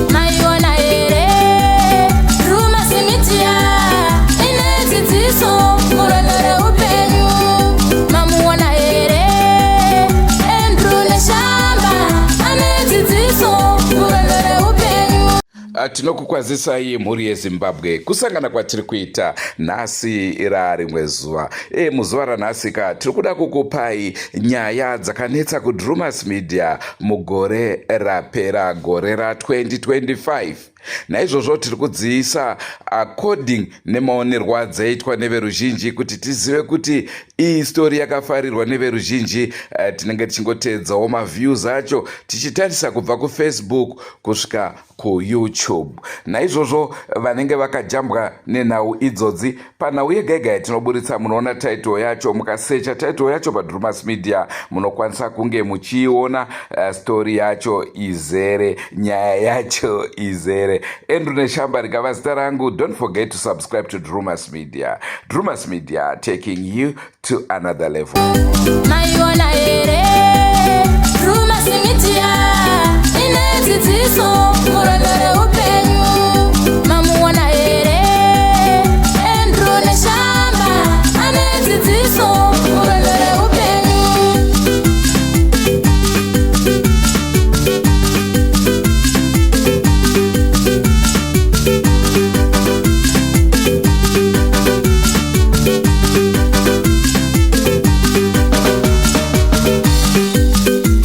Maiona here Drewmas Media ine dzidziso murwendo reupenyu. Mamuona here Andrew Neshamba ane dzidziso murwendo reupenyu. Tinokukwazisai mhuri yeZimbabwe kusangana kwatiri kuita nhasi rarimwe zuva. Muzuva ranhasi ka tiri kuda kukupai nyaya dzakanetsa kuDrewmas Media mugore rapera, gore ra2025. Naizvozvo tiri kudziisa according nemaonerwo adzaitwa neveruzhinji kuti tizive kuti iyi story yakafarirwa neveruzhinji. Tinenge tichingoteedzawo maviews acho tichitarisa kubva kuFacebook kusvika kuYouTube. Naizvozvo vanenge vakajambwa nenhau idzodzi, panhau yega yega yatinoburitsa munoona title yacho. Mukasecha title yacho paDrewmas Media munokwanisa kunge muchiiona story yacho izere, nyaya yacho izere. Andrew Neshamba rikava zita rangu. Don't forget to subscribe to Drewmas Media. Drewmas Media, taking you to another level. Maiona here Drewmas Media ine dzidziso murwendo reupenyu. Mamuona here Andrew Neshamba ane dzidziso murwendo reupenyu.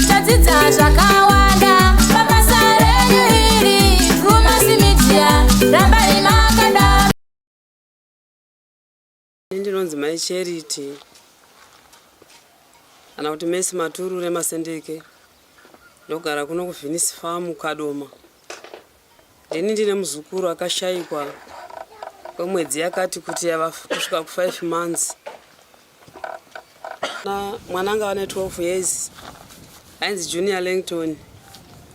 Tadzidza zvakawanda pabasa renyu iri Drewmas Media, rambai makadaro. Ndinonzi Mai Charity kana kuti Messi Maturu reMasendeke. Ndogara kuno kuVenice Farm, Kadoma. Ndini ndine muzukuru akashayikwa kwemwedzi yakati kuti yava kusvika ku5 months. Mwana anga ane 12 years, ainzi Junior Langton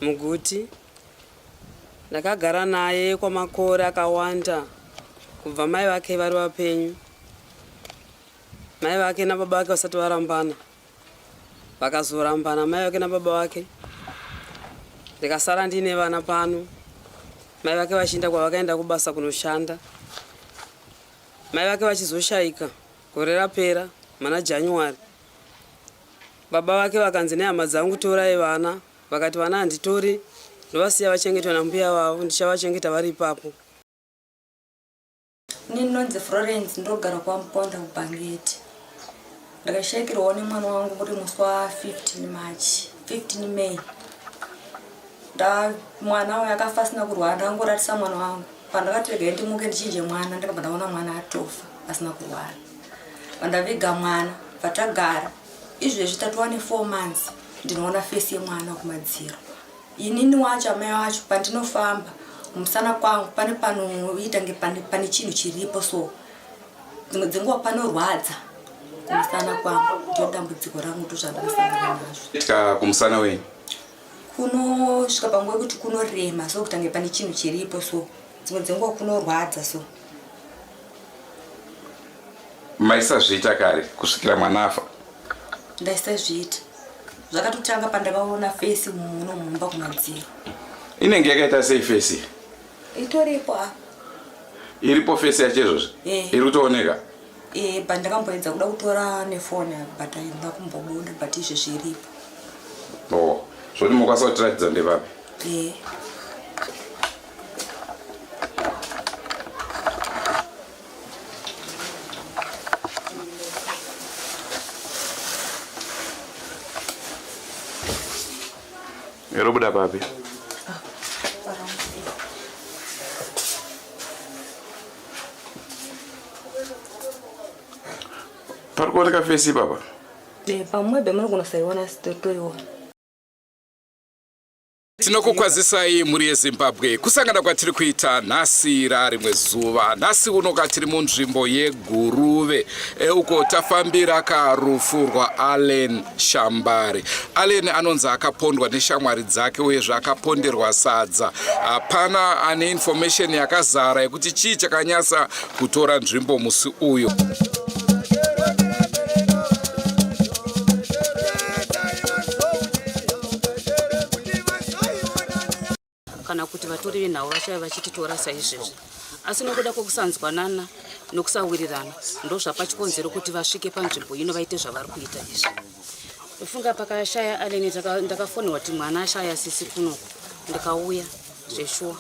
Muguti. Ndakagara naye kwamakore akawanda kubva mai vake vari vapenyu, mai vake nababa vake vasati varambana. Vakazorambana mai vake nababa vake, ndikasara ndiine vana pano, mai vake vachienda kwavakaenda kubasa kunoshanda. Mai vake vachizoshayika gore rapera mana January, baba vake vakanzi nehama dzangu, "Torai vana." Vakati, "Vana handitori, ndovasiya vachengetwa nambuya vavo, ndichavachengeta vari ipapo." Ini ndinonzi Florence, ndogara kwaMuponda kuBhangeti. Ndakashayikirwawo nemwana wangu muri musi wa15 March, 15 May. Nda mwana uyu akafa asina kurwara, ndakangoratisa mwana wangu. Pandakati regai ndimuke ndichinje mwana, ndakabva ndaona mwana atofa asina kurwara. Pandaviga mwana, patagara izvezvi tatova ne4 months, ndinoona face yemwana kumadziro. Inini wacho, amai wacho, pandinofamba kumusana kwangu pane panoita nge pane chinhu chiripo, so dzimwe dzenguva panorwadza kumusana kwangu. Ndio dambudziko rangu, ndo zvandakasangana nazvo. Itika kumusana wenyu? Kunosvika panguva yekuti kunorema, so kutange pane chinhu chiripo, so dzimwe dzenguva kunorwadza so. Maisazviita kare kusvikira mwana afa? Ndaisazviita, zvakatotanga pandakaona face muno mumba kumadziro. Inenge yakaita sei face? Itoripo apa. Iripo face yacho izvozvi? Eh. Iri kutooneka? Eh, but ndakamboedza kuda kutora nefoni, but haina kumbobuda, but izvezvi iripo. Oh, zvoti mukwanisa kutiratidza ndepapi? Eh. Irobuda papi? Pari kuoneka face ipapa? Eh, pamwe be munogona kusaiona, toiona. Tinokukwazisai mhuri yeZimbabwe kusangana kwatiri kuita nhasi rarimwe zuva. Nhasi uno katiri munzvimbo yeGuruve e, uko tafambira karufu rwaAllen Shambare. Allen anonzi akapondwa neshamwari dzake uyezve akaponderwa sadza. Hapana ane information yakazara yekuti chii chakanyasa kutora nzvimbo musi uyu. Kana kuti vatori venhau vachave vachititora saizvezvi, asi nokuda kwekusanzwanana nokusawirirana ndozvapa chikonzero kuti vasvike panzvimbo ino vaite zvavari kuita izvi. Ndofunga pakashaya Allen ndakafonerwa kuti mwana ashaya sisi kunoku, ndikauya zveshuwa.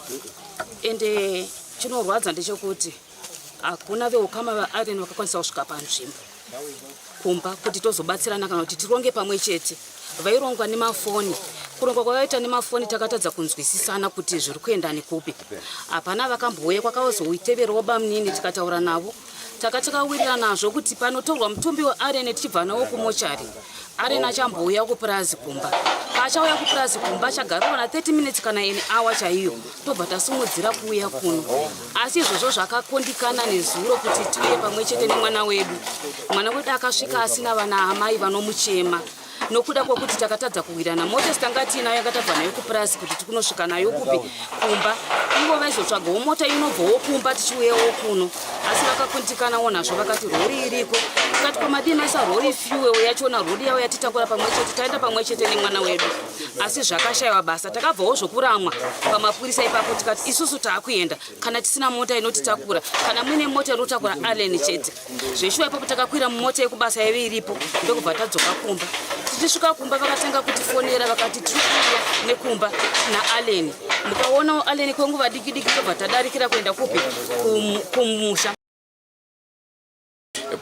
Ende chinorwadza ndechekuti hakuna veukama vaAllen vakakwanisa kusvika panzvimbo kumba kuti tozobatsirana kana kuti tironge pamwe chete. Vairongwa nemafoni, kurongwa kwavaita nemafoni takatadza kunzwisisana kuti zviri kuenda nekupi. Hapana vakambouya, kwakazoiteverawo bamunini tikataura navo, takawirirana nazvo kuti panotorwa mutumbi weAllen tichibva nawo kumochari, Allen achambouya kupurazi kumba. Paachauya kupurazi kumba achagara kana 30 minutes kana an hour chaiyo, tobva tasumudzira kuuya kuno. Asi izvozvo zvakakundikana nezuro kuti tiuye pamwe chete nemwana wedu. Mwana wedu akasvika asina vana amai vanomuchema nokuda kwokuti takatadza kuwirana. Mota tanga tiinayo yanga tabva nayo kupurazi kuti tikunosvika nayo kupi kumba, ivo vaizotsvagawo mota inobvawo kumba tichiuyawo kuno, asi vakakundikanawo nazvo. Vakati rori iriko, tikati kwamadii maisa rori fuel yachona, rori yavo yatitakura pamwe chete taenda pamwe chete nemwana wedu, asi zvakashayiwa basa. Takabvawo zvokuramwa pamapurisa ipapo, tikati isusu taakuenda kana tisina mota inotitakura, kana muine mota inotakura Allen chete. Zveshuwa ipapo takakwira mumota yekubasa yaive iripo, ndokubva tadzoka kumba. Tichisvika kumba vakatanga kutifonera, vakati tiri kuuya nekumba naAllen, mukaonawo Allen kwenguva diki diki, tobva tadarikira kuenda kupi kumusha.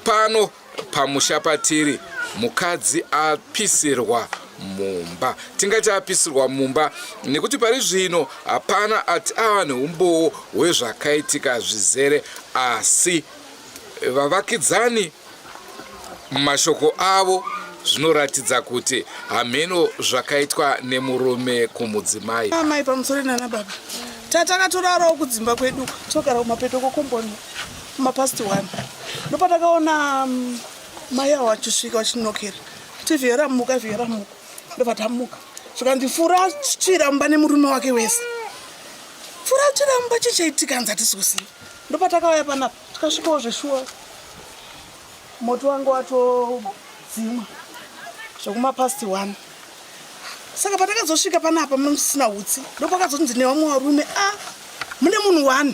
Pano pamusha patiri, mukadzi apisirwa mumba. Tingati apisirwa mumba nekuti pari zvino hapana ati ava neumbowo hwezvakaitika zvizere, asi vavakidzani mumashoko avo zvinoratidza kuti hameno zvakaitwa nemurume kumudzimai. Amai pamusoro nana baba, tatakatorarawo kudzimba kwedu, togara kumapeto kokomboni kumapast 1, ndopatakaona mai avo vachisvika vachinokera kuti vhera muka, vhera muka, ndobva tamuka zvikanzi fura tsvira mumba nemurume wake wese, fura tsvira mumba, chichaitika hanzi hatisi kuziva. Ndopatakauya panapa tikasvikawo zveshuwa moto wangu watodzimwa zvekumapast 1. Saka patakazosvika panapa musina hutsi, ndopakazonzi nevamwe varume a mune munhu 1.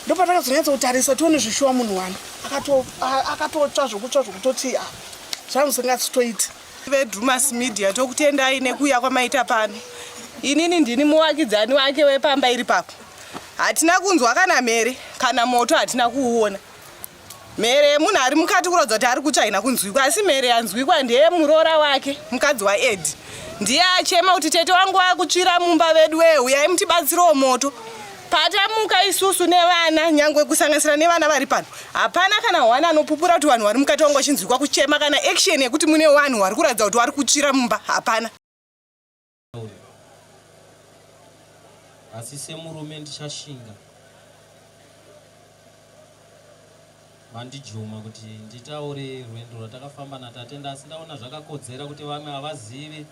Ndopatakazonyatsa kutarisa tione zvishuwa munhu 1 akatotsva zvokutsva zvokutoti a zvangu. VeDrumas Media, tokutendai nekuuya kwamaita pano. Inini ndini muwakidzani wake wepamba iri papo. Hatina kunzwa kana mhere kana moto, hatina kuuona. Mhere yemunhu ari mukati kuratidza kuti ari kutsva haina kunzwikwa, asi mhere yanzwikwa ndeyemuroora wake, mukadzi waEd. Ndiye achema kuti tete wangu akutsvira mumba vedu wee, uyai mutibatsirewo moto. Patamuka isusu nevana, nyangwe kusanganisira nevana vari pano, hapana kana one anopupura kuti vanhu vari mukati vangu vachinzwikwa kuchema kana action yekuti mune vanhu vari kuratidza kuti vari kutsvira mumba, hapana. Asi semurume ndichashinga. Vandijuma kuti nditaure rwendo rwatakafamba naTatenda, asi ndaona zvakakodzera kuti vamwe havazivi,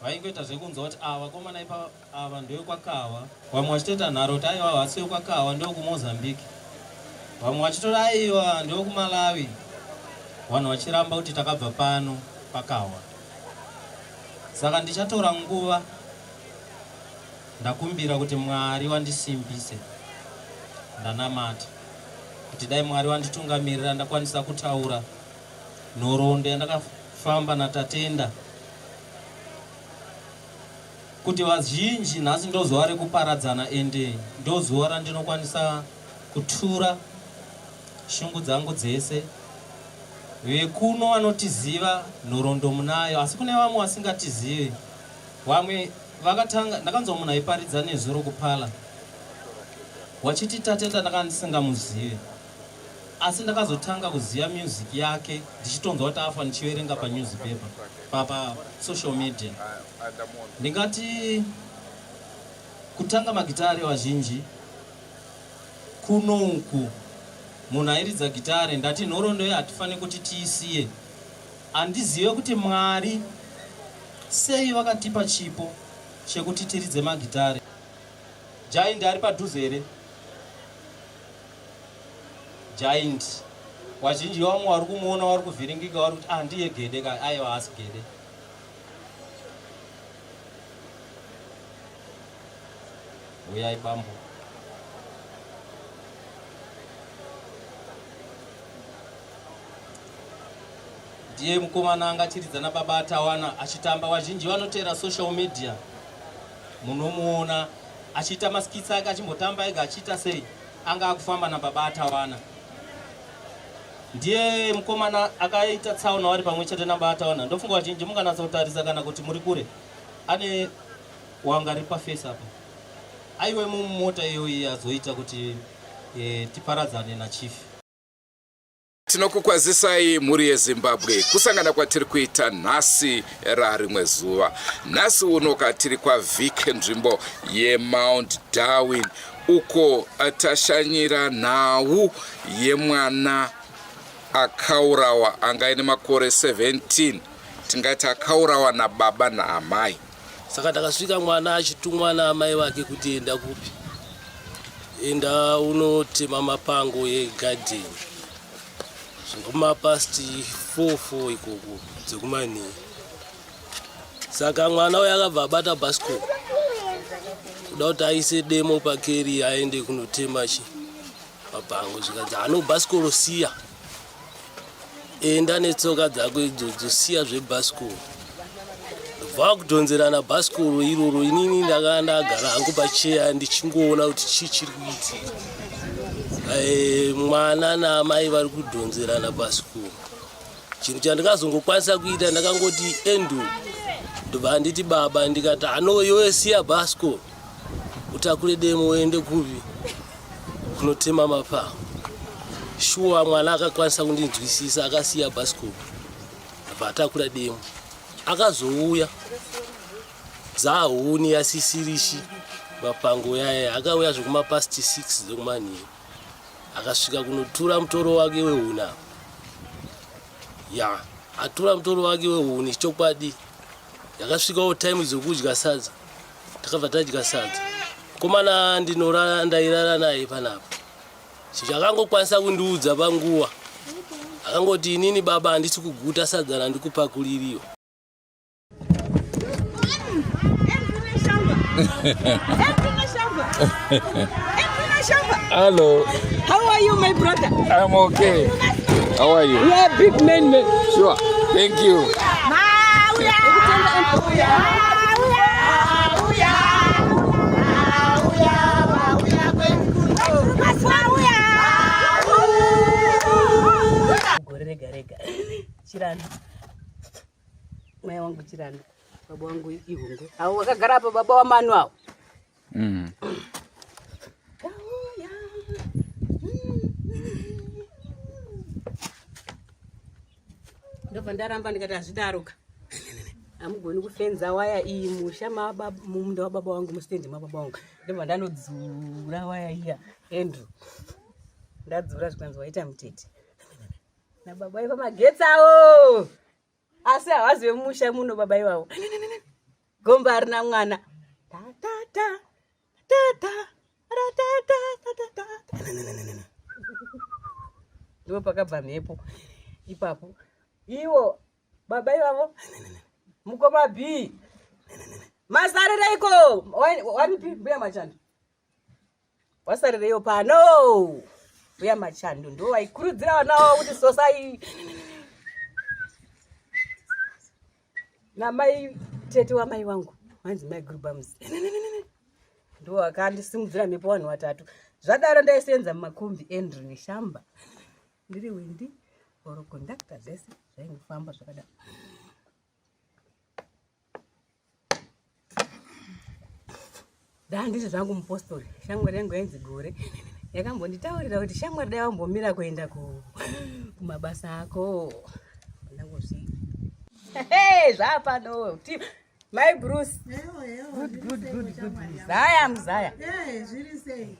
vaingoita zvekunzwa kuti ava vakomana ipa ava ndewekwakawa, vamwe vachitoita nharo kuti aiwa havasi vekwakawa, ndewekumozambique, vamwe vachitora aiwa ndewekumalawi, vanhu vachiramba kuti takabva pano pakawa. Saka ndichatora nguva ndakumbira kuti Mwari wandisimbise, ndanamata kuti dai Mwari wanditungamirira ndakwanisa kutaura nhoroondo yandakafamba naTatenda, kuti vazhinji nhasi ndozuva rekuparadzana, ende ndozuva randinokwanisa kutura shungu dzangu dzese. Vekuno vanotiziva nhoroondo munayo, asi kune vamwe vasingatizivi. Vamwe vakatanga, ndakanzwa munhu aiparidza nezuro kupala wachiti Tatenda ndakanga ndisingamuzive. Asi ndakazotanga kuziva music yake ndichitonzwa kuti afa ndichiverenga panewspaper papa social media. Ndingati kutanga magitare vazhinji kuno uku munhu airidza gitare ndati nhoroondo ye hatifanire kuti tiisiye. Handizive kuti Mwari sei vakatipa chipo chekuti tiridze magitare. Giant ari padhuze here? Giant. Wazhinji vamwe vari kumuona vari kuvhiringika vari kuti ah ndiye Gede ka aiwa haasi Gede. Uyai bambo. Ndiye mukomana anga achiridza nababa Atawana achitamba. Vazhinji vanoteera social media munomuona achiita maskits ake achimbotamba ega achiita sei anga akufamba nababa Atawana. Ndiye mukomana akaita tsaona wari pamwe chete nababa Atawana. Ndofunga vazhinji munganatsa kutarisa kana kuti muri kure. Ane wanga riri paface apa. Aiwe mumota iyoyi azoita kuti e, tiparadzane nachief. Tinokukwazisai mhuri yeZimbabwe kusangana kwatiri kuita nhasi rarimwe zuva. Nhasi uno katiri kwaVic nzvimbo yeMount Darwin uko tashanyira nhau yemwana akaurawa anga aine makore 17 tingati akaurawa nababa naamai. Saka ndakasvika mwana achitumwa naamai vake kuti enda kupi? Enda unotema mapango egadheni zvekuma past 4 4 ikoko dzekumanhii. Saka mwana uyo akabva abata bhasikoro kuda kuti aise demo pakeri aende kunotema chi mapango, zvikanzi ano bhasikoro siya, enda netsoka dzako idzodzo, siya zvebhasikoro. Ndobva kudhonzerana bhasikoro iroro, inini ndakanga ndagara hangu pacheya ndichingoona kuti chii chiri kuitika. Mwana naamai vari kudhonzerana bhasikoro. Chinhu chandikazongokwanisa kuita ndakangoti endu, ndobva anditi baba, ndikati ano iwe siya bhasikoro utakure demo uende kupi kunotema mapango. Shuwa mwana akakwanisa kundinzwisisa, akasiya bhasikoro ndobva atakura demo. Akazouya dzahuni yasisirishi mapango yaya, akauya zvekuma past 6 dzekumanheru, akasvika kunotura mutoro wake wehuni apa. Ya, atura mutoro wake wehuni, chokwadi yakasvikawo time dzekudya sadza, takabva tadya sadza. Komana ndinorara, ndairara naye panapa. Chakangokwanisa kundiudza panguva akangoti inini baba handisi kuguta sadza randikupakuririyo. Hello. How are you, my brother? I'm okay. How are you? You are a big man, man. Sure. Thank you. Gore rega rega. Chirano. Mai wangu Chirano. Baba wangu Ihungwe. Avo vakagara apa baba waManu avo. Ndobva ndaramba ndikati hazvidaroka. Hamugoni kufenza waya iyi musha mumunda wababa wangu mustendi mababa wangu. Ndobva ndanodzura waya iya Andrew. Ndadzura zvikanzi waita mutete. Nababa ivo magetsi awo. Asi havazi vemusha muno baba ivavo. Gomba harina mwana. Ta ta ta ta ta ra ta ta ta ta ta. Ndipo pakabva mhepo ipapo. Iwo baba ivavo mukoma B. Masarireiko? Waripi mbuya Machando? Wasarireyo pano? Mbuya Machando ndo vaikurudzira vana vavo kuti sosai namai tete wamai wangu vanzi mai Grubams ndo vakandisimudzira mhepo vanhu vatatu. Zvadaro ndaisenza mumakombi Andrew Neshamba ndiri windi or conductor, zvese zvaingofamba zvakadaro. Ndandiri zvangu mupostori, shamwari yangu yainzi Gore. Yakambonditaurira kuti shamwari dai wambomira kuenda kumabasa ako. Ndangozvi. Hey, zvapano. Mai Bruce. Good, good, good, good. Muzaya, muzaya. Zviri sei?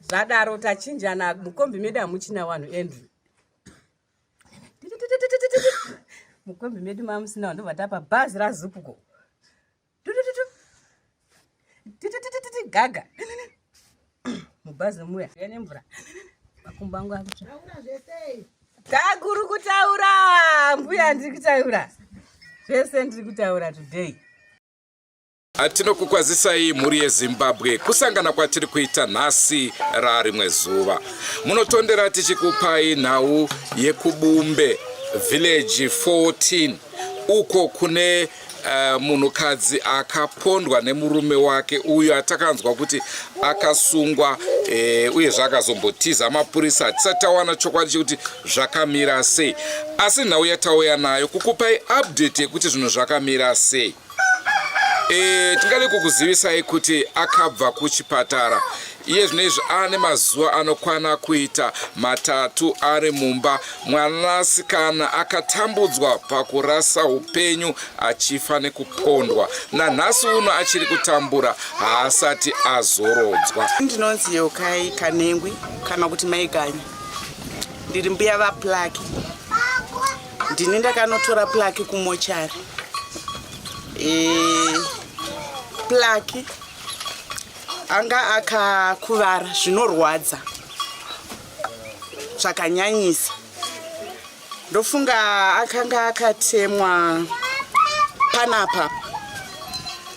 Zvadaro tachinjana mukombi medu hamuchina vanhu Andrew. Mukombi medu mamusina vanhu ndobva tapa bhazi raZupuko. Gaga. Mubhazi muya. Nemvura. Makumbo angu akutsva. Takuri kutaura mbuya, ndiri kutaura zvese, ndiri kutaura today. Tinokukwazisai mhuri yeZimbabwe, kusangana kwatiri kuita nhasi rarimwe zuva. Munotondera tichikupai nhau yekuBumbe village 14, uko kune munhukadzi akapondwa nemurume wake, uyo atakanzwa kuti akasungwa uyezve akazombotiza mapurisa. Hatisati tawana chokwadi chekuti zvakamira sei, asi nhau yatauya nayo kukupai update yekuti zvinhu zvakamira sei. Tingade kukuzivisai kuti akabva kuchipatara iye zvino izvi aane mazuva anokwana kuita 3 ari mumba. Mwanasikana akatambudzwa pakurasa upenyu achifa nekupondwa, nanhasi uno achiri kutambura, haasati azorodzwa. Ndinonzi Yeukai Kanengwi, kana kuti Maiganya. Ndiri mbuya vaPlaki. Ndini ndakanotora Plaki kumochari. Plaki anga akakuvara zvinorwadza zvakanyanyisa. Ndofunga akanga akatemwa panapa,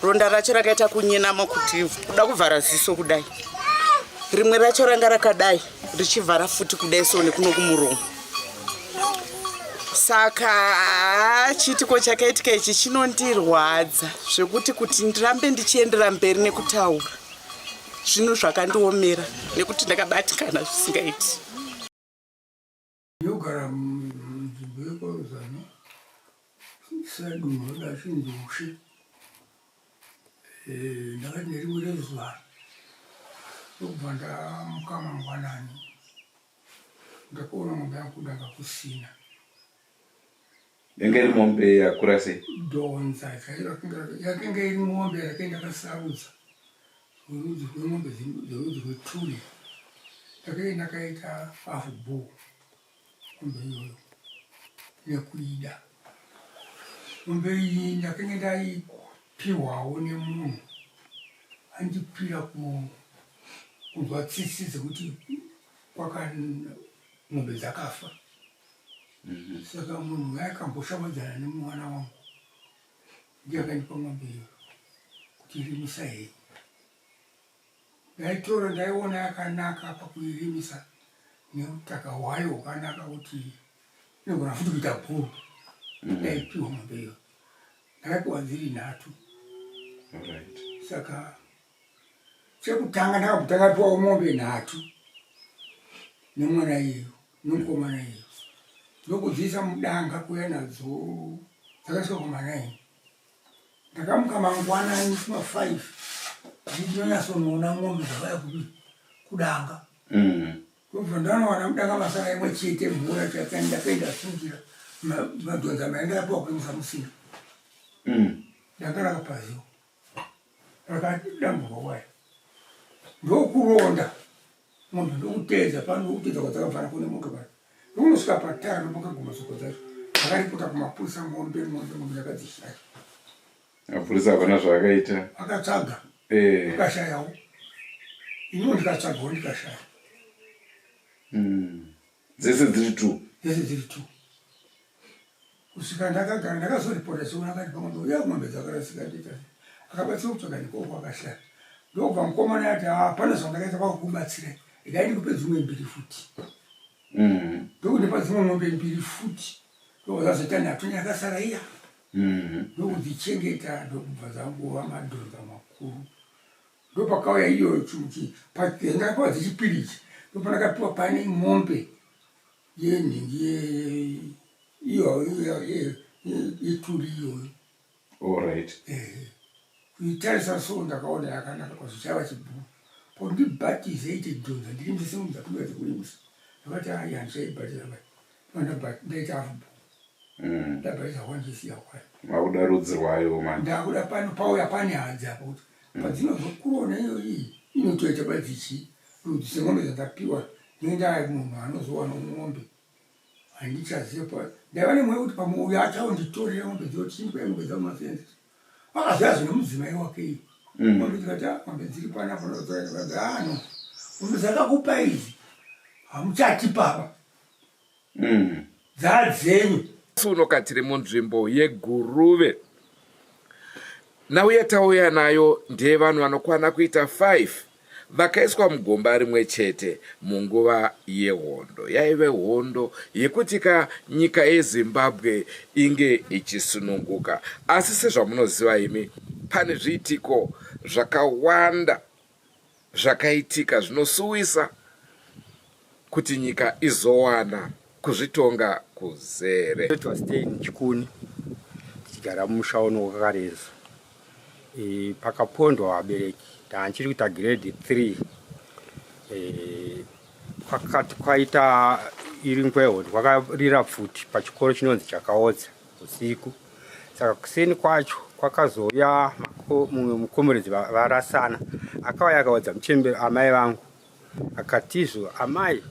ronda racho rakaita kunyenama kuti kuda kuvhara ziso kudai. Rimwe racho ranga rakadai richivhara futi kudai so nekuno kumuromo. Saka chiitiko chakaitika ichi chinondirwadza zvekuti kuti ndirambe ndichiendera mberi nekutaura zvinhu zvakandiomera, nekuti ndakabatikana zvisingaiti. Ndinogara munzvimbo yekwaRuzano, sadunhu rachinzi Ushe. Ndakati nerimwe rezuva ndokubva ndamuka mangwanani, ndakaona mombe yangu kudanga kusina. Yange iri mombe yakura sei? Dhonza chaiyo, yakanga iri mombe yandakanga ndakasarudza, rudzi rwemombe dzerudzi rwetuli. Ndakanga ndakaita half bull mombe iyoyo nekuida. Mombe iyi ndakanga ndaipiwawo nemunhu andipira kunzwa tsitsi dzekuti kwaka mombe dzakafa. Saka munhu uya akamboshamwadzana nemwana wangu, ndiye akandipa mombe iyoyo kuti irimisa hei. Ndaitora, ndaiona yakanaka pakuirimisa neutaka hwayo hwakanaka, kuti inogona futi kuita guru. Ndaipiwa mombe iyoyo, ndakapiwa dziri nhatu. Saka chekutanga ndakambotanga piwawo mombe nhatu nemwana iyeyo, nemukomana iyeyo, ndokudziisa mudanga kuya nadzo. Dzakasvika kuma9. Ndakamuka mangwanani kuma5, ndinonyatsonoona mombe dzakauya kupi kudanga. Ndobva ndanowana mudanga masara imwe chete, mvura chakani. Ndakaenda sungira madhonza maenda apiwa kuimisa musina. Danga rakapaziwa, rakadamburwa waya, ndokuronda mombe, ndokuteedza pano, ndokuteedza kwadzakabva kune motokari, ndokunosvika patara, ndopakaguma soko dzacho. Ndakaripota kumapurisa, mombe mombe mombe ndakadzishaya. Mapurisa hapana zvaakaita? Akatsvaga, akashayawo. Iniwo ndikatsvagawo, ndikashaya. Dzese dziri two? Dzese dziri two. Kusvika ndakagara, ndakazoripota seuna akati pamombe uya mombe dzakarasika, ndoita sei? Akabatsira kutsvaga nekoko, akashaya. Ndokubva mukomana ati, "Hapana zvandakaita kwakukubatsirai, regai ndikupe dzimwe mbiri futi." Ndokundipa dzimwe mombe mbiri futi, ndobva dzazoita nhatu yakasara iya. Ndokudzichengeta, ndokubva dzangova madhonza makuru. Ndopakauya iyoyo chimuchi ndakapiwa dzechipiri ichi, ndopandakapiwa pane mombe yenhingi iyo yeturi iyoyo. Kuitarisa so ndakaona yakanaka kwazvo, chaiva chibhuru. Pakuti ndibhatize ite dhonza ndirimise semombe dzapinda dzekurimisa. Ndakati ayi handichaibhatiza mai. Ndaita afubu. Ndabhatiza kwanjisiya kwayo. Makuda rudzi rwayo manje. Ndakuda pano pauya pane hadzi apa kuti padzinozokurawo naiyo iyi inotoita badzi chii rudzi semombe dzandapiwa nendaa munhu anozowana mombe handichaziva pa ndaiva nemweya wekuti pamwe uyo achaonditorera mombe dzoti chindipai mombe dzangu mafenzi Akaziva zvine mudzimai wake iyo. Mombe dzikati ah, mombe dziri panapa ndodzora ah no. Mombe dzakakupa idzi hamuchatipapa. Dzadzenyu. Nhasi uno ka tiri munzvimbo yeGuruve. Nhau yatauya nayo ndeyevanhu vanokwana kuita 5 Vakaiswa mugomba rimwe chete munguva yehondo. Yaive hondo yekuti ka nyika yeZimbabwe inge ichisununguka. Asi sezvamunoziva imi, pane zviitiko zvakawanda zvakaitika zvinosuwisa kuti nyika izowana kuzvitonga kuzere. Toitwa Stein Chikuni tichigara mumusha uno wakakareza. E, pakapondwa vabereki ndanchiri kuita grade 3 e, kwakati kwaita iri ngweho kwakarira pfuti pachikoro chinonzi chakaodza usiku saka kuseni kwacho kwakazouya mumwe mukomuredzi varasana akauya akaodza muchembere amai vangu akatizvo amai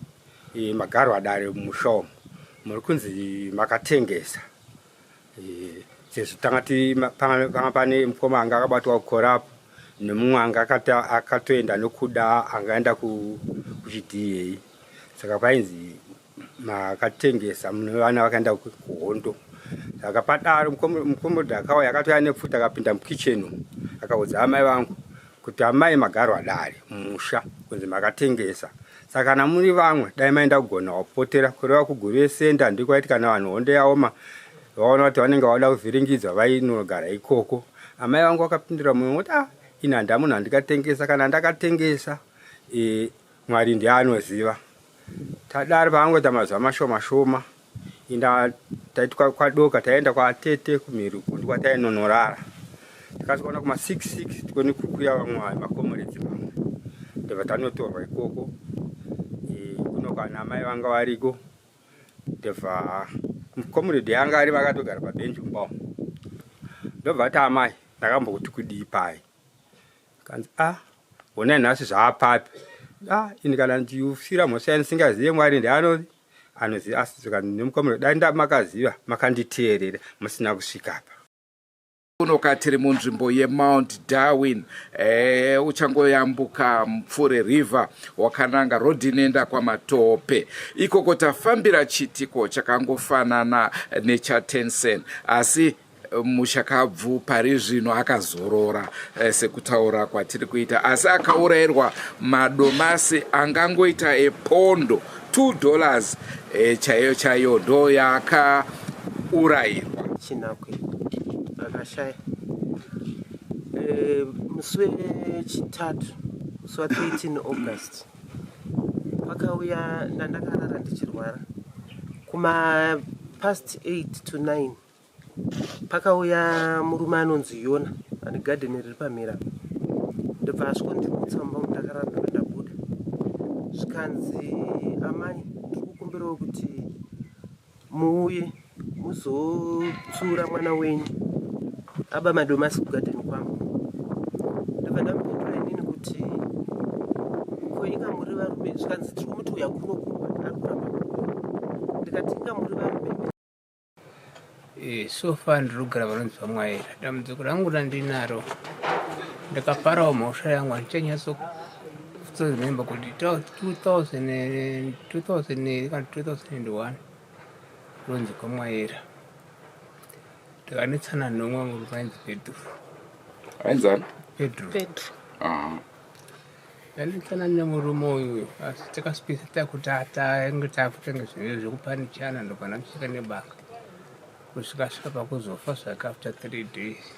e, magarwa dare mumusha umu muri kunzi makatengesa e, sezvo tanga panga pane mukoma anga akabatwa kukorapo nemumwe anga akatoenda nokuda angaenda kuchidhiyei saka painzi makatengesa mune vana vakaenda kuhondo saka padaro mukomodhi akauya akatouya nepfuti akapinda mukitchen umu akaudza amai vangu kuti amai magarwa dare musha kunzi makatengesa saka kana muri vamwe dai maenda kugona wapotera kureva kuguve senda ndikwaiti kana vanhu hondo yaoma vaona kuti vanenge vauda kuvhiringidzwa vainogara ikoko amai vangu vakapindura mumwe kuti ah ini handamunhu handikatengesa kana ndakatengesa e, mwari ndiye anoziva tadaro paangoita mazuva mashoma shoma inda taiti kwadoka taienda kwatete kumhiri uko ndikwatainonorara takasvikaona kuma 66 tikone kukuya vamwe makomuredzi vamwe ndobva tanotorwa ikoko e, kuno kana amai vanga variko ndobva mukomuredhi yanga ari vakatogara pabhenji mumba umu ndobva ati amai ndakambokuti kudii pai kanzi a ah, honai nhasi zvaapapi a ah, ini kana ndichifira mhosva yandisingazive mwari ndianoi anoziva asi zvikanzi dai ndamakaziva makanditeerera musina kusvika apa unoka tiri munzvimbo yemount Darwin e, uchangoyambuka Mupfure River wakananga rodhi inoenda kwaMatope. Ikoko tafambira chiitiko chakangofanana nechaTensen asi mushakabvu pari zvino akazorora eh, sekutaura kwatiri kuita asi akaurayirwa madomasi angangoita epondo 2 dollars eh, chaiyo chaiyo ndo yaakaurayirwa chinakwe akashaya eh, musi wechitatu musi wa 13 august pakauya ndandakarara ndichirwara kuma past 8 to 9 Pakauya murume anonzi Yona ane garden riri pamhira ndobva asvikondimutsa mumba umu ndakarara ndobva ndabuda zvikanzi amai tiri kukumbirawo kuti muuye muzotsura mwana wenyu aba madomasi kugadheni kwangu ndobva ndamupindura inini kuti ko inga muri varume zvikanzi tiri kumuti uya kuno kumba ari kuramba kuuya ndikati inga muri varume Eh, so far ndiri kugara panonzi pamwaira dambudziko rangu randinaro ndakaparawo mhosva yangu handichanyatsokuremember kuti 2000 kana 2001 ronzi kwamwaira ndakanetsana nomwe murume ainzi pedro ainzani pedro pedro Ndanetsana nemurume uyu asi takasipisa takuti tainge takutenga zvinhu zvekupanichana ndobva ndamusvika nebanga kusvika asvika pakuzofa zvake after three days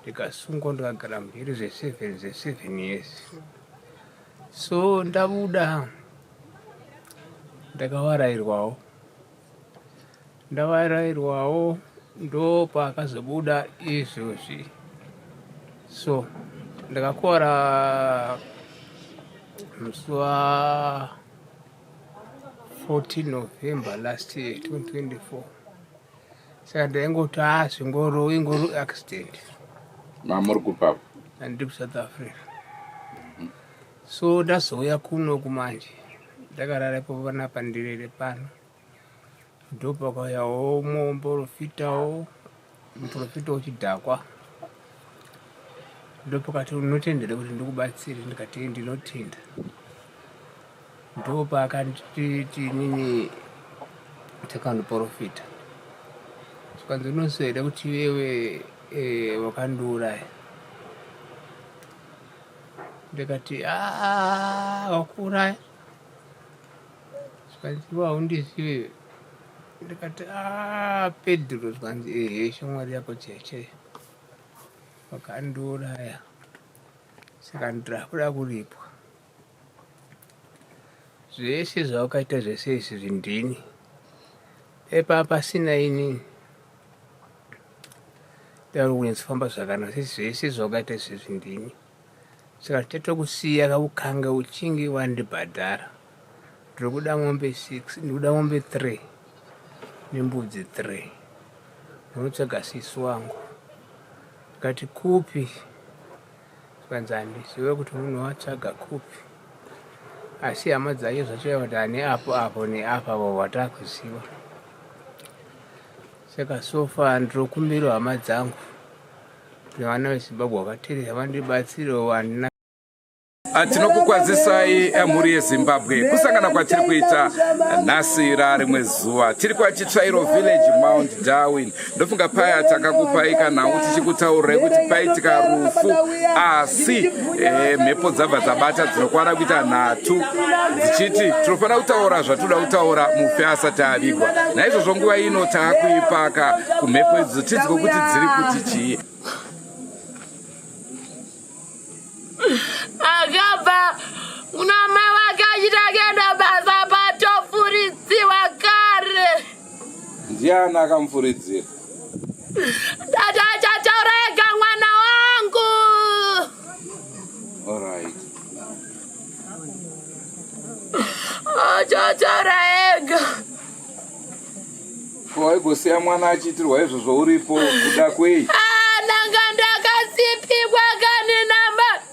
ndikasungwa ndikagara mujeri zveseven zveseven years so ndabuda ndakawarairwawo Ndavarairwawo ndopaakazobuda izvozvi so ndakakora Musi wa 14 November last year 2024. Saka ndaingoti ah zvingoro ingoro accident. Mamuri kupapo? Andiri kuSouth Africa. So ndazouya kuno kumanje ndakarara ipo panapa ndirere pano. Ndopakauyawo muporofitawo muporofita wechidhakwa ndopakati unotendera kuti ndikubatsire ndikati ndinotenda ndopaakanditi inini takandiporofita zvikanzi unoziva here kuti iwewe eh, wakandiuraya ndikati ah, wakuuraya zvikanzi iwe haundizive ndikati ah, pedro zvikanzi ehe shamwari yako cheche wakandiuraya saka ndirakuda kuripwa zvese zvawakaita zvese izvi zvindini epa pasina inini ndauri kunyatsofamba zvakanaka zvese zvawakaita izvi ndini Saka tichatokusiya kaukange uchinge wandibhadhara. Ndiri kuda mombe 6, ndiri kuda mombe 3 nembudzi 3. Ndinotsvaga sisi wangu. Ndikati kupi? Zvikanzi handizive kuti unovatsvaga kupi. Asi hama dzake zvacho kuti ane apo apo neapo apo watakuziva. Saka so far ndinokumbira hama dzangu Vana veZimbabwe vakaterera vandibatsirewo handina ah, tinokukwazisai eh, mhuri yezimbabwe kusangana kwatiri kuita nhasi rarimwe zuva tiri kwachitsvairo village mount darwin ndofunga paya takakupai kanhau tichikutaurirai kuti paitika rufu asi eh, mhepo dzabva dzabata dzinokwana kuita nhatu dzichiti tinofanira kutaura zvatinoda kutaura mufi asati avigwa naizvozvo nguva ino taakuipaka kumhepo idzo tinzwe kuti dziri kuti chii akabva kuna mai wake achiti akaenda basa patofuridziwa kare ndiani akamufuridzira Tata achataura ega mwana wangu. Alright. Achataura ega. Ko waigosiya mwana achiitirwa izvozvo uripo kuda kwei? Ah, ndanga ndakasipikwa kani namba.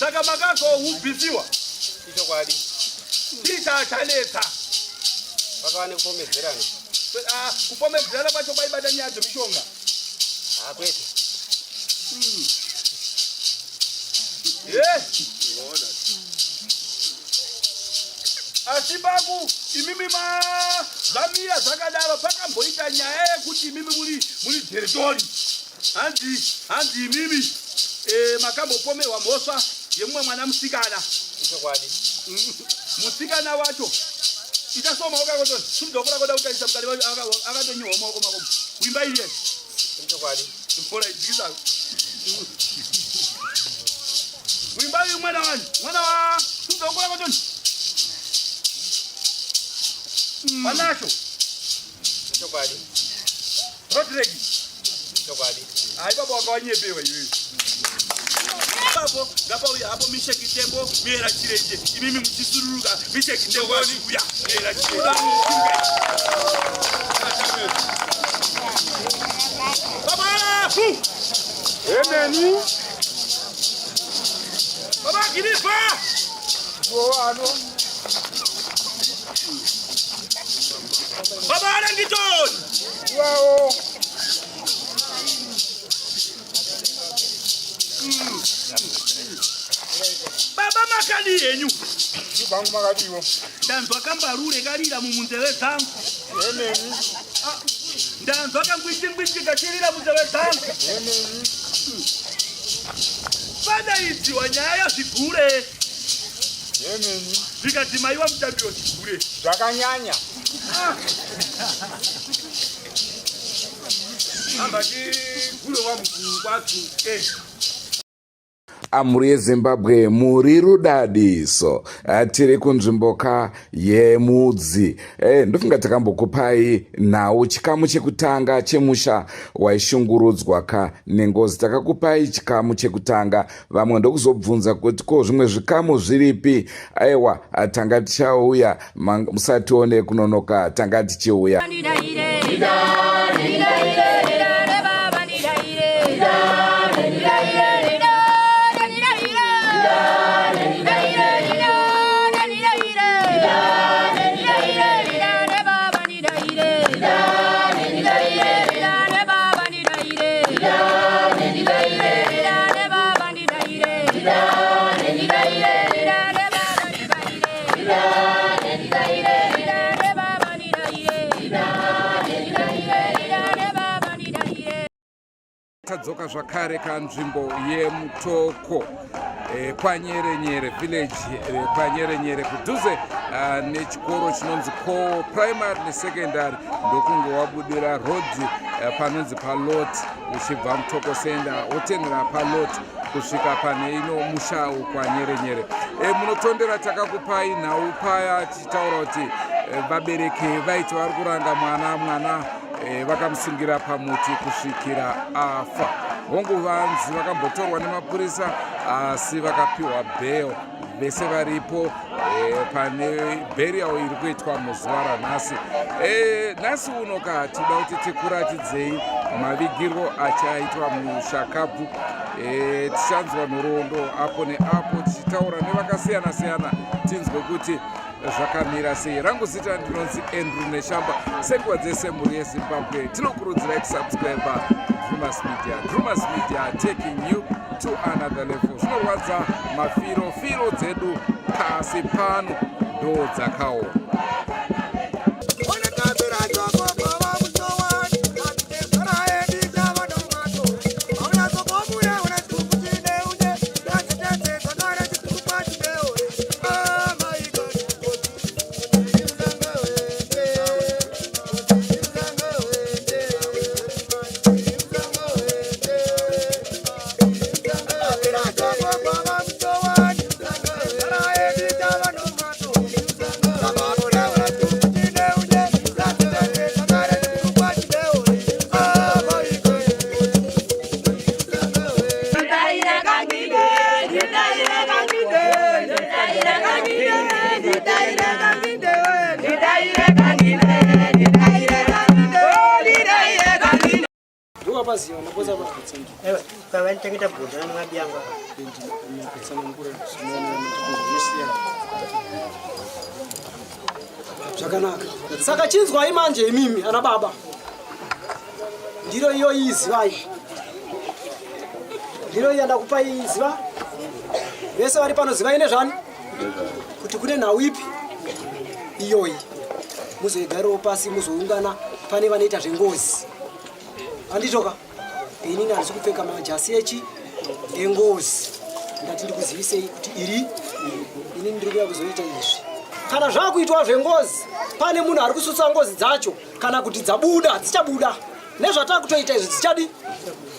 Saka makazohubvisiwa ichokwadi chii chachanetsa pakava nekupomedzerana ah, kupomedzerana kwacho kwaibata nyaya dzemishonga ah, kwete hmm. Eh. Asi paku imimi ma zvamira zvakadaro pakamboita nyaya yekuti imimi muri muri dheritori hanzi hanzi imimi e, makambopomerwa mhosva yemumwe mwana musikana ichokwadi musikana wacho ita so maoko ako toni simudza koda kutarisa mukati wacho akatonyorwa maoko mako kuimba iriye Chokwadi. Mvura idzikisa. Kuimba uyu mwana wani? Mwana wa simudza koda kotoni. Panacho. Chokwadi. Rodreg. Chokwadi. Hayi baba wakawanyepewa iwewe. Ipapo ngapauye hapo Misheki Tembo Miera Chirenje imimi muchisururuka Misheki Tembo achiuya Miera Chirenje. Baba fu. Emeni. Baba Girifa. Ano. Baba Arangton. Wow. Baba makadii henyu? Vangu makadiwo. Ndanzwa kambarure karira mumunzeve dzangu. Emeni. Ah, Ndanzwa kangwiti-ngwiti kachirira munzeve dzangu. Padaidziwa nyaya yazvigure. Zvikati maiwa mutambi wezvigure. Zvakanyanya. Ah. Hamba tigure wamukuru kwacho. Eh. Amhuri yeZimbabwe muri rudadiso. Eh, tiri kunzvimbo ka yemudzi. Eh, ndofunga takambokupai nhau chikamu chekutanga chemusha waishungurudzwa ka nengozi. Takakupai chikamu chekutanga, vamwe ndokuzobvunza kuti ko zvimwe zvikamu zviripi? Aiwa, tanga tichauya, musatione kunonoka, tanga tichiuya. Tadzoka zvakare kanzvimbo yemutoko e, kwanyerenyere village e, kwanyerenyere kudhuze ah, nechikoro chinonzi co primary nesecondary ndokunge wabudira road e, panonzi palot uchibva mutoko senda wotenera palot kusvika pane ino musha wokwanyerenyere e, munotondera takakupai nhau paya tichitaura kuti e, vabereki vaiti vari kuranga mwana mwana e, vakamusungira pamuti kusvikira afa hongu vanzi vakambotorwa nemapurisa asi vakapiwa bail vese varipo e, pane burial iri kuitwa muzuva ranhasi e, nhasi uno ka tinoda kuti tikuratidzei mavigirwo achaitwa mushakabvu e, tichanzwa nhoroondo apo neapo tichitaura nevakasiyana siyana tinzwe kuti zvakamira sei rangu zita ndinonzi andrew neshamba senguva dzese mhuri yezimbabwe tinokurudzirai kusubscribe drumas media drumas media taking you to another level zvinorwadza mafiro firo dzedu pasi pano ndo dzakaoma Vanichengeta bhodha nemabiyangu zvakanaka saka chinzwai manje imimi ana baba ndiro iyo izivai ndiro iya ndakupai ziva vese vari pano zivai nezvani kuti kune nhau ipi iyoyi muzoigariwo pasi muzoungana pane vanoita zvengozi anditoka inini handisi kupfeka majasi echi engozi ndati ndikuzivisei kuti iri inini ndiri kuya kuzoita izvi kana zvakuitwa zvengozi pane munhu ari kusutsa ngozi dzacho kana kuti dzabuda dzichabuda nezvatakutoita izvi dzichadi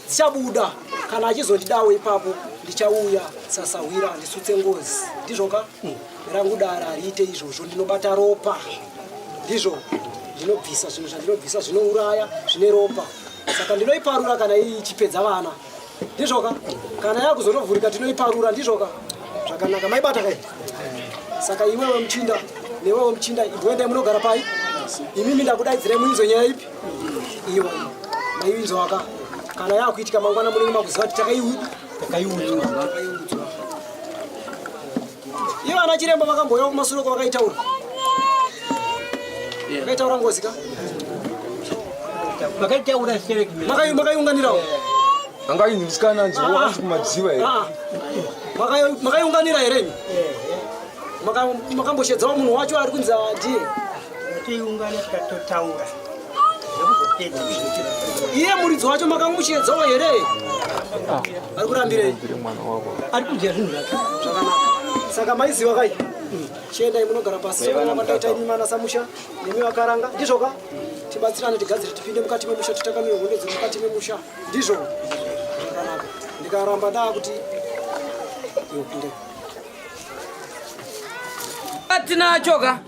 dzichabuda kana achizondidawo ipapo ndichauya sasahwira ndisutse ngozi ndizvoka rangu dara hariite izvozvo ndinobata ropa ndizvo ndinobvisa zvinhu zvandinobvisa zvinouraya zvine ropa saka ndinoiparura kana ichipedza vana ndizvoka kana yakuzotovhurika tinoiparura ndizvoka zvakanaka maibata kai saka iwewe muchinda newewe muchinda imboendai munogara pai imimi ndakudaidzirai muinzo nyaya ipi iyo maiinzwaka kana yakuitika mangwana munenge makuziva kuti takaiudzwa ivo ana chiremba vakambouya kumasure kwavakaitaura vakaitaura ngozi ka vakaitaura makaiunganirawo anga inzi musikana anzi ah. anzi kumadziva here ah. Makaiunganira here imi makamboshedzawo munhu wacho ari kunzi ndiye tiungana tikatotaura. Iye muridzi wacho makamushedzawo here? Ari kurambirei? Ari kudya zvinhu zvake zvakanaka. Saka maiziva kai? Chiendai munogara pasi sokuona imi mana samusha nemi vakaranga ndizvo ka? Tibatsirane tigadzire tipinde mukati memusha titakanure hondo dziri mukati memusha ndizvo zvakanaka. Ndikaramba ndaakuti iwe pinde. Atinacho ka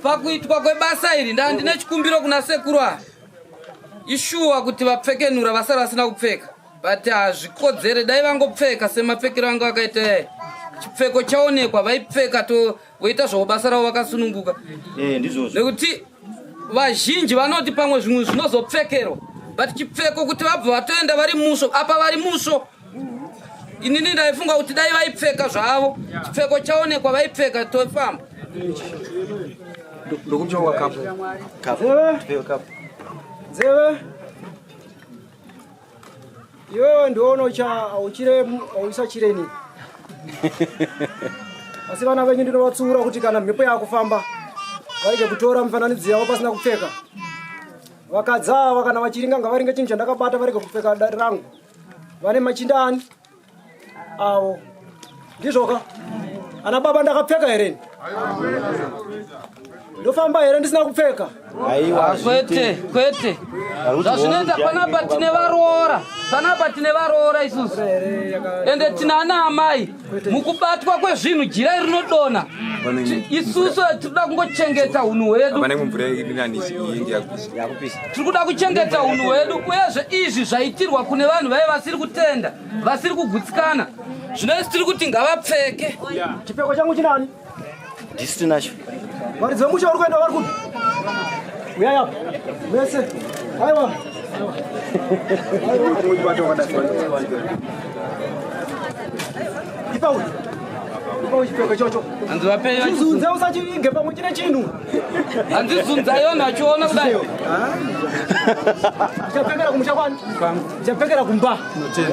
pakuitwa kwebasa iri ndaa ndine chikumbiro kuna sekuru ava ishuwa kuti vapfekenura vasara vasina kupfeka but hazvikodzere dai vangopfeka semapfekero anga vakaita yaya chipfeko chaonekwa vaipfeka to voita zvavo basa ravo vakasununguka eh, nekuti vazhinji vanoti pamwe zvimwe zvinozopfekerwa but chipfeko kuti vabva vatoenda vari musvo apa vari musvo inini ndaifunga kuti dai vaipfeka zvavo chipfeko chaonekwa vaipfeka tofamba Nzeve. Iwewe ndiwe unocha auisa chireni. Asi vana venyu ndinovatsiura kuti kana mhepo yakufamba varege kutora mifananidzo yavo pasina kupfeka. Vakadzi ava kana vachiringa ngavaringe chinhu chandakabata varege kupfeka dare rangu. Vane machinda ani? Avo. Ndizvoka? Ana baba ndakapfeka here? Ndofamba here ndisina kupfeka? Aiwa, kwete, kwete. Zvazvinoita panapa tine varoora, panapa tine varoora isusu. Ende tina ana amai. Mukubatwa kwezvinhu jira rinodona. Isusu tinoda kungochengeta hunhu hwedu. Tiri kuda kuchengeta hunhu hwedu uyezve izvi zvaitirwa kune vanhu vaive vasiri kutenda, vasiri kugutsikana. Zvino isu tiri kuti ngavapfeke. Chipfeko changu chinani? Ndisu tinacho. Varidzi vemusha vari kuenda vari kupi? Uyai apa. Mese. Aiwa. Ipa uyu. Ipa uyu chipfeko ichocho. Hanzi vapei Chizunze usachivinge pamwe chine chinhu. Hanzi zunzai vanhu vachiona kudai. Ndichapfekera kumusha kwani? Ndichapfekera kumba.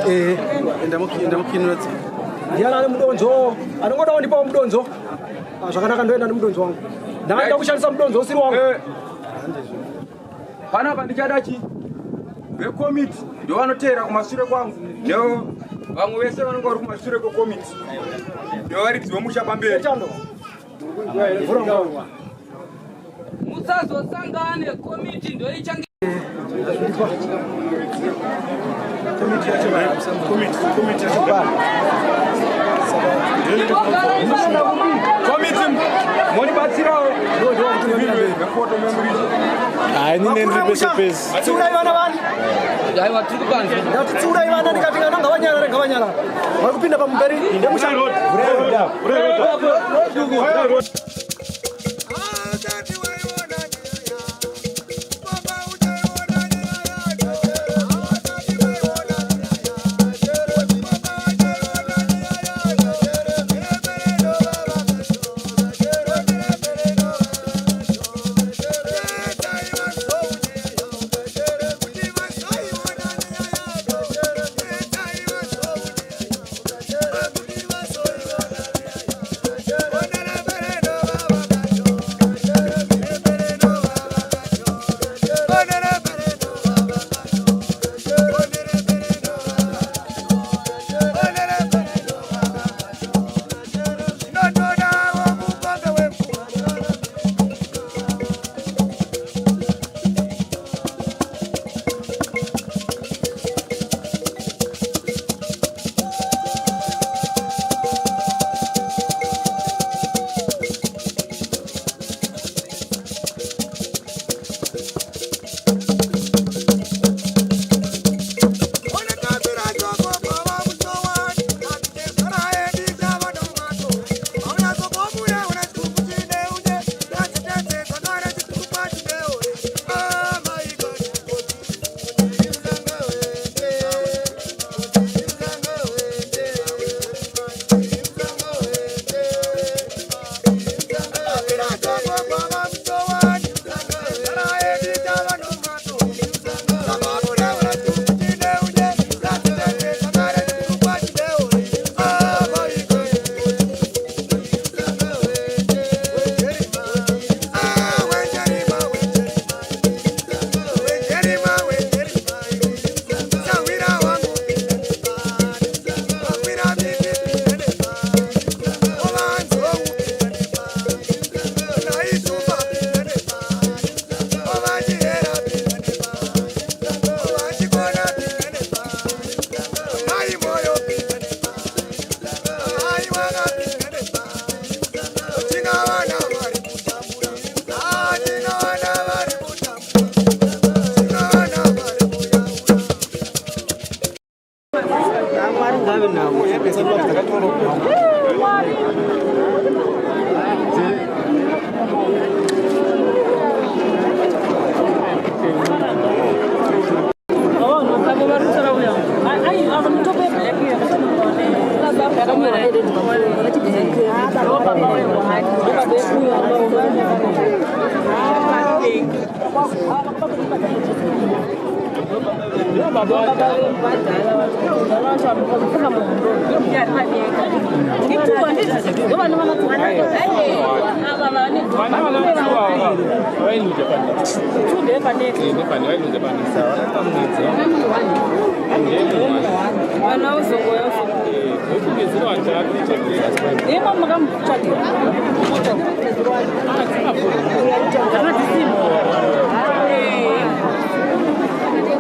Eh. Enda mukinura tsi. Ndiani ane mudonzo? Anongodawo ndipawo mudonzo. Ah, zvakanaka ndoenda nemudonzo wangu. Ndanga kushandisa mudonzo usiri wangu. Eh. Panapa ndichada chi vekomiti ndovanoteera kumashure kwangu neo vamwe vese vanonga vari kumashure kwekomiti ndovaridzi vemusha pamberi. Musazosangane komiti ndoichange Komiti monibatsirawo vefoto memuridzo. Hayi nini ndiri pese pese. Tsiurai vana vani. Aiwa tiri kubanze. Ndati tsiurai vana ndikati vana ngavanyarare ngavanyarare. Vari kupinda pamumberi ndemusha.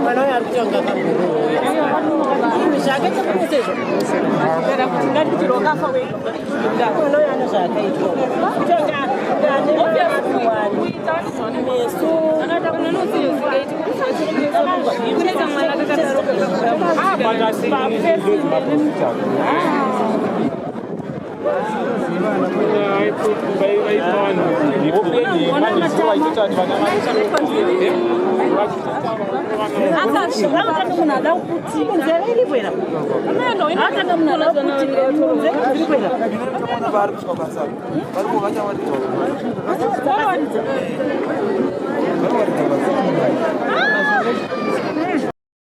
Mwana uyo ari kutanga zvakaita kunesezvo kana kuti nganditi rokafa mwana uyo ane zvaakaitwa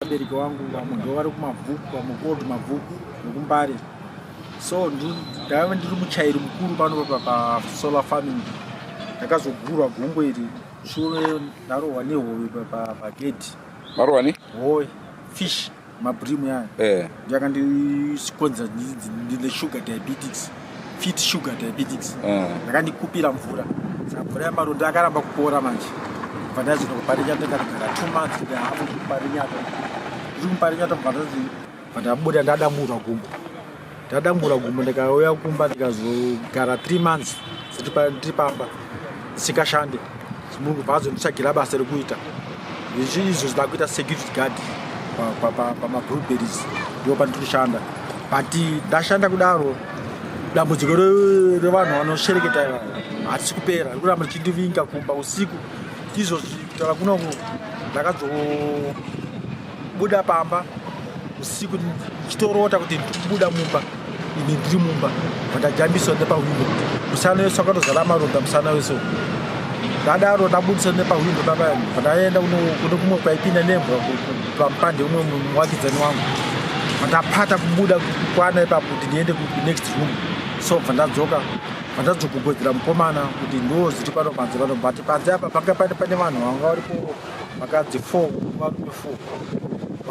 Vabereki vangu vamwe ndo vari kumabvuku, vamwe kuold Mabvuku nekuMbare. So ndaive ndiri muchairi mukuru pano pasolar farming. Ndakazogurwa gumbo iri shure ndarohwa nehove pagedhi. Marohwa ne? Hove, fish, mabream yaya. Eh. Yakandikonzera ndine sugar diabetics, fit sugar diabetics. Eh. Yakandikupira mvura. Saka mvura yamaronda yakaramba kupora manje. Bva ndazoenda kuParinyata, ndikagara 2 months and a half kuParinyata. Ndiri kuParinyata bva bva ndabuda ndadamburwa gumbo. Ndadambura gumbo ndikauya kumba ndikazogara 3 months ndiri pamba ndisingashande. Munhu bva azonditsvagira basa rekuita. Izvi izvo ndakuita security guard pamablueberries, ndipo pandinoshanda. But ndashanda kudaro, dambudziko revanhu vanoshereketa ava hatisi kupera, riri kuramba richindivinga kumba usiku. Izvozvi kutaura kunoku ndakazobuda pamba usiku ndichitorota kuti ndiri kubuda mumba, ini ndiri mumba, ndajambiswa nepahwindo. Musana wese wakatozara maronda, musana wese. Ndadaro ndabudisa nepahwindo papa, ndaenda kune kumwe kwaipinda nemvura pamupande umwe muwakidzani wangu. Ndapata kubuda kukwana ipapo kuti ndiende kunext room, so bva ndadzoka, bva ndadzogogodzera mukomana kuti ndo zviri pano panze pano. But panze apa panga pane vanhu vanga varipo, vakadzi 4, varume 4.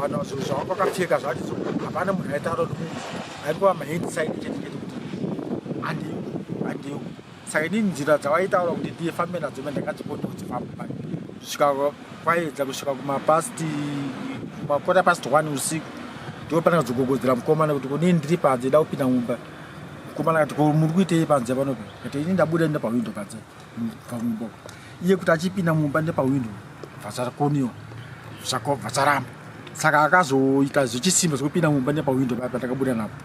Vanhu zvinhu zvavanga vakapfeka zvacho, hapana munhu aitaura nemunhu, aingova mahand sign chete chete kuti handiyo, handiyo. Saka inini nzira dzavaitaura kuti ndifambe nadzo me ndakadzikona kudzifamba kusvika kwaedza, kusvika kumapast kumakota past 1 usiku. Ndipo pandakazogogodzera mukomana kuti kunini ndiri panze, da kupinda mumba. Mukomana akati, "Ko muri kuitei panze panopa?" Kati, "Ini ndabuda nepahwindo panze pamumba." Iye kuti achipinda mumba nepahwindo bvasakoniwa, bvasaramba. Saka akazoita zvechisimba zvekupinda mumba nepahwindo paya patakabuda napo,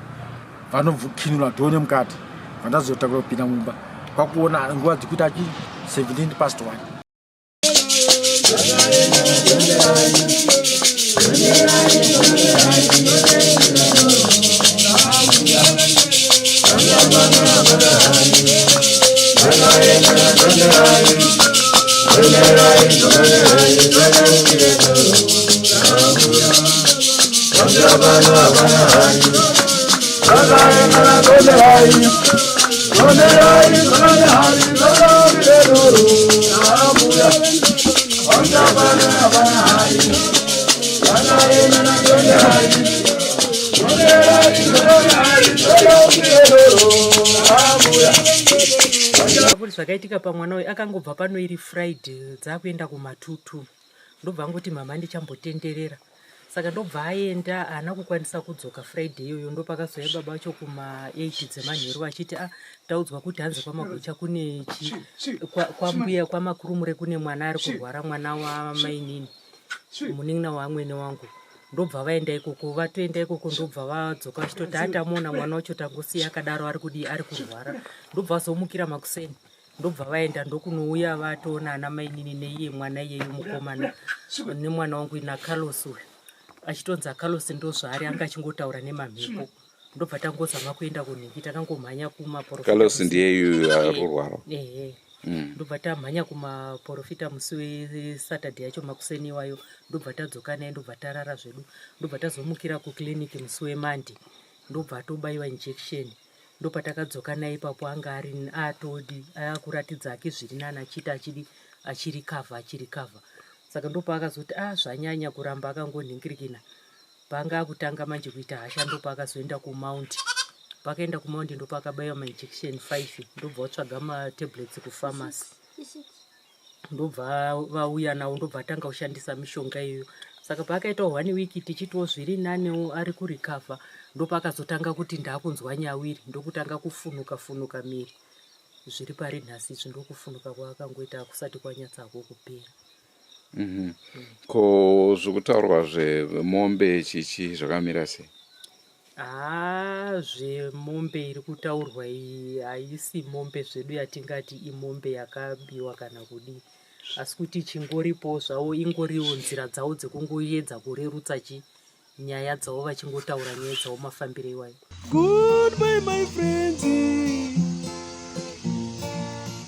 vanokinura dhoo nemukati, vandazotakura kupinda mumba kwakuona nguva dzekuti achi 17 past 1. Kuti zvakaitika pamwana uyu, akangobva pano iri Friday, dzakuenda kumatutu, ndobva angoti, "Mama, ndichambotenderera." Saka ndobva aenda, haana kukwanisa kudzoka Friday iyoyo. Ndopakazouya baba vacho kuma8 dzemanheru vachiti, "A, taudzwa kuti hanzi kwaMagocha kune kwambuya kwamakurumure kune mwana ari kurwara, mwana wamainini, munin'ina waamwene wangu." Ndobva vaenda ikoko. Vatoenda ikoko, ndobva vadzoka vachitoti, "Atamuona mwana wacho, tangosiya akadaro, ari kudii, ari kurwara." Ndobva vazomukira makuseni, ndobva vaenda, ndokunouya vatoona ana mainini neiye mwana iyeyu mukomana nemwana wangu naCarlos uyu, achitonzi aCarlos. Ndozvaari anga achingotaura nemamhepo. Ndobva tangozama kuenda kunhingi, takangomhanya kumaprofita. Carlos ndiyeyu ari kurwara? Ehe. mm. Ndobva tamhanya kumaporofita musi wesaturday yacho makuseni iwayo, ndobva tadzoka naye, ndobva tarara zvedu, ndobva tazomukira kuclinic musi wemonday, ndobva atobaiwa injection, ndopatakadzoka naye ipapo. Anga ari atodi akuratidza ake zviri nani, achiita achidi achirikavha achirikavha. Saka ndopaakazoti a ah, zvanyanya kuramba akangonhingirikina, paanga akutanga manje kuita hasha, ndopaakazoenda kumount. Pakaenda kumount ndopaakabaiwa mainjection 5, ndobva watsvaga matablets kupharmacy, ndobva vauya nawo, ndobva atanga kushandisa mishonga iyoyo. Saka paakaita one week tichitiwo zviri nanewo ari kurecover, ndopaakazotanga kuti ndaakunzwa nyawiri, ndokutanga kufunuka funuka miri. Zviri pari nhasi izvi ndokufunuka kwaakangoita kusati kwanyatsako kupera. Ko zvekutaurwa zvemombe chichi zvakamira sei? Haa, zvemombe iri kutaurwa iyi haisi mombe zvedu yatingati imombe yakabiwa kana kudii, asi kuti chingoripo zvavo ingoriwo nzira dzavo dzekungoedza kurerutsa chi nyaya dzavo, vachingotaura nyaya dzavo mafambiro iwayo. Goodbye my friends,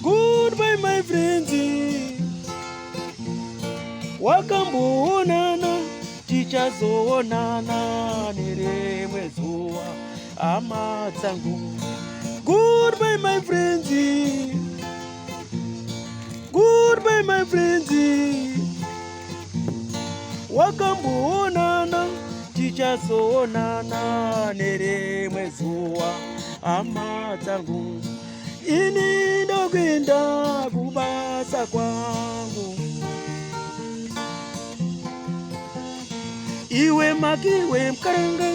goodbye my friends. Wakamboonana, tichazoonana nerimwe zuva, hama dzangu. Goodbye my friends, goodbye my friends. Wakamboonana, tichazoonana nerimwe zuva, hama dzangu. Ini ndokuenda kubasa kwangu. Iwe makiwe mkaranga.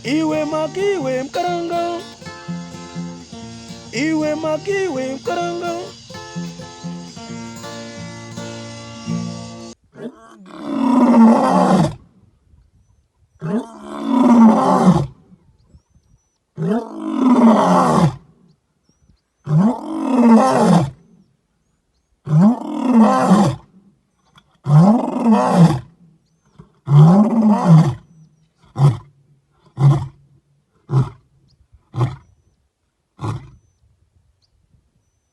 Iwe makiwe mkaranga, iwe makiwe mkaranga.